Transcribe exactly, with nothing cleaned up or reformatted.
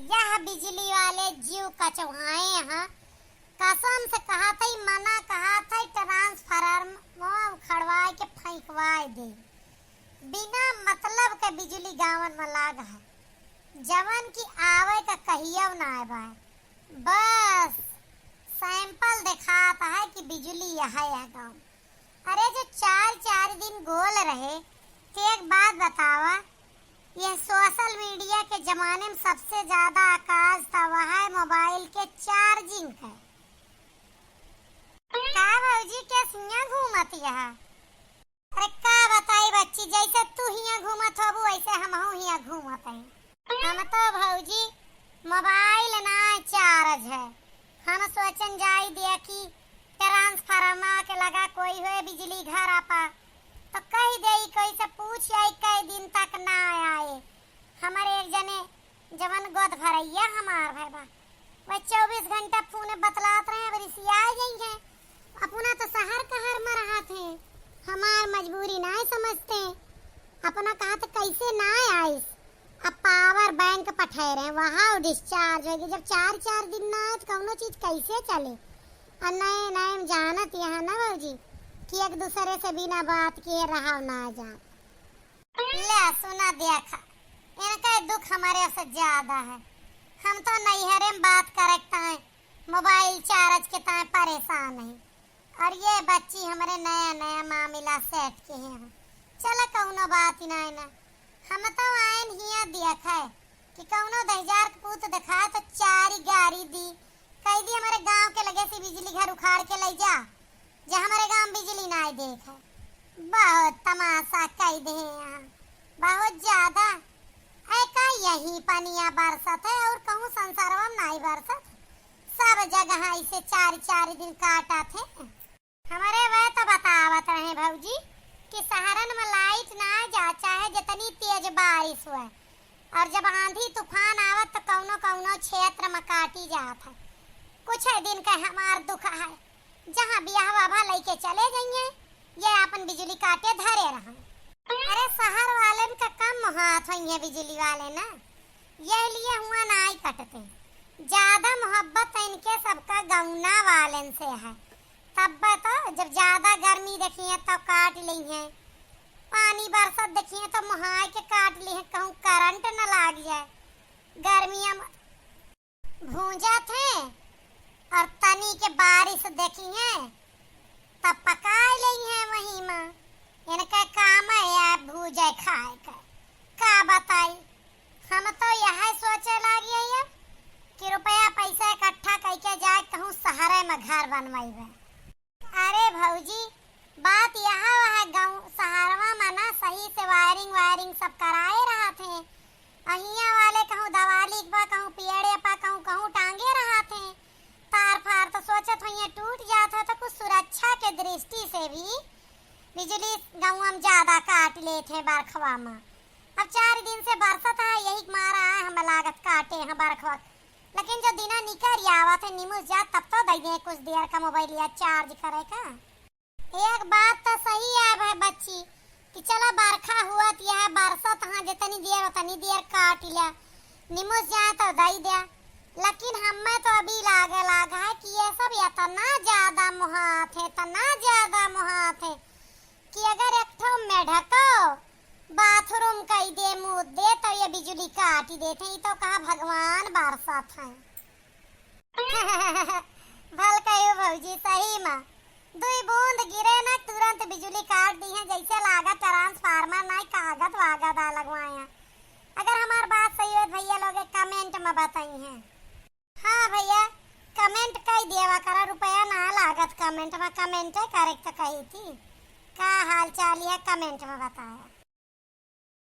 यह बिजली वाले जीव कचवाए हैं, कसम से कहत है, मना कहत है, ट्रांसफार्मर उखड़वाए के फेंकवाए दे। बिना मतलब के बिजली गाँवन में लाग है, जवन की आवे का कहियो ना आवे। बस सैंपल देखात है कि बिजली यह है गाँव। अरे, जो चार चार दिन गोल रहे, ते एक बात बतावा, यह सोशल मीडिया के जमाने में सबसे ज्यादा आकाश था, वह है मोबाइल के चार्जिंग का। का भौजी, के हियाँ घूमत यह? अरे का बताई बच्ची, जैसे तू हियाँ घूमत होबू, वैसे हमहू हियाँ घूमत हई। हम तो भौजी मोबाइल ना चार्ज है, हम सोचन जाई देखी ट्रांसफार्मर के लगा कोई होए बिजली घर आपा, तो कह देई कोई से पूछ आई, कई दिन तक ना आए। हमारे एक जने जवन गोद भरैया हमार भय बा, वह चउबीस घंटा फोन बतलात रहे, अब रिसिया गई है। अपना तो शहर कहर में रहत है, हमार मजबूरी नाय समझते। अपना कहा तो कैसे नाय आइस, अब पावर बैंक पठे रहे, वहाँ डिस्चार्ज हो गई। जब चार चार दिन ना आए तो कौनो चीज कैसे चले? और नए नए में जानत यहाँ ना भौजी कि एक दूसरे से बिना बात किए रहा ना जा। ले सुना देखा, इनका दुख हमारे से ज्यादा है। हम तो नैहरे में बात करे के ताए, मोबाइल चार्ज के ताए परेशान है, और ये बच्ची हमारे नया नया मामला सेट के हैं। चला कौनो बात ही ना है ना, हम तो आयन हिया देखा है कि कौनो दहिजार के पूत दिखाए तो चारी गारी दी, कह दी हमारे गांव के लगे से बिजली घर उखाड़ के ले जा, जे हमारे गांव बिजली नाय देखे। बहुत तमाशा कह दे हैं यहाँ, बहुत ज्यादा। ऐ का यही पनिया बरसत है और कहूँ संसारवा में नाय बरसत? सब जगह ऐसे चार चार दिन काटत है। हमारे वह तो बतावत रहे भौजी कि शहरन में लाइट ना जा, चाहे जितनी तेज बारिश हुए, और जब आंधी तूफान आवत तो कौनो कौनो क्षेत्र में काटी जात है। कुछ दिन का हमार दुख है, जहाँ बियाह बाबा लेके चले जाइए, ये अपन बिजली काटे धरे रहे। अरे शहर वाले भी का कम मोहात होइए बिजली वाले ना, ये लिए हुआ ना ही कटते। ज्यादा मोहब्बत तो इनके सबका गौना वालन से है। तब तो जब ज्यादा गर्मी देखिए तो काट ली है, पानी बरसत देखिए तो मुहाय के काट ली है, कहूँ करंट न लाग जाए। गर्मिया में भूंजत है और तनी के बारिश देखी है तब पकाए ले है वही में। इनका काम है भूजे खाए का, का बताई। हम तो यह सोचे लागी है कि रुपया पैसा इकट्ठा करके जाए कहूँ शहरे में घर बनवाइबे। अरे भौजी, बात यह है, गाँव शहरवा में ना सही से वायरिंग वायरिंग सब कराए रहत हैं। अहिया वाले कहूँ दवाली बा, कहूँ पेड़े पा, कहूँ कहूँ टांगे रहत हैं। तार फार तो सोचत होइए टूट जात है, तो कुछ सुरक्षा के दृष्टि से भी बिजली गाँव में ज्यादा काट लेत हैं बरखवा में। अब चार दिन से बरसत है, यही मारा है हम लागत काटे हैं बरखवा। लेकिन जो दिना निकर आवत है निमुस जात, तब तो दे दे कुछ देर का मोबाइल या चार्ज करे का। एक बात तो सही है भाई बच्ची कि चला बरखा हुआ तो यह बरसत हाँ जितनी देर उतनी देर काट लिया, निमुस जाए तो दे दे। लेकिन हमें तो अभी लागे लाग है कि ये सब इतना ज्यादा मुहात है, इतना ज्यादा मुहात है कि अगर एक ठो मेढको बाथरूम कई दे, मुँह दे, तो ये बिजली काटी देते। ई तो कहा भगवान बरसत है। भल कहियो भौजी, सही में दुई बूंद गिरे ना, तुरंत बिजली काट दी है, जैसे लागा ट्रांसफार्मर ना कागद वागद आ लगवाए हैं। अगर हमार बात सही हो तो भैया लोग कमेंट में बताई हैं। हाँ भैया, कमेंट कई देवा करा, रुपया ना लागत कमेंट में, कमेंट करे तो कही थी का हाल चाल है, कमेंट में बताया।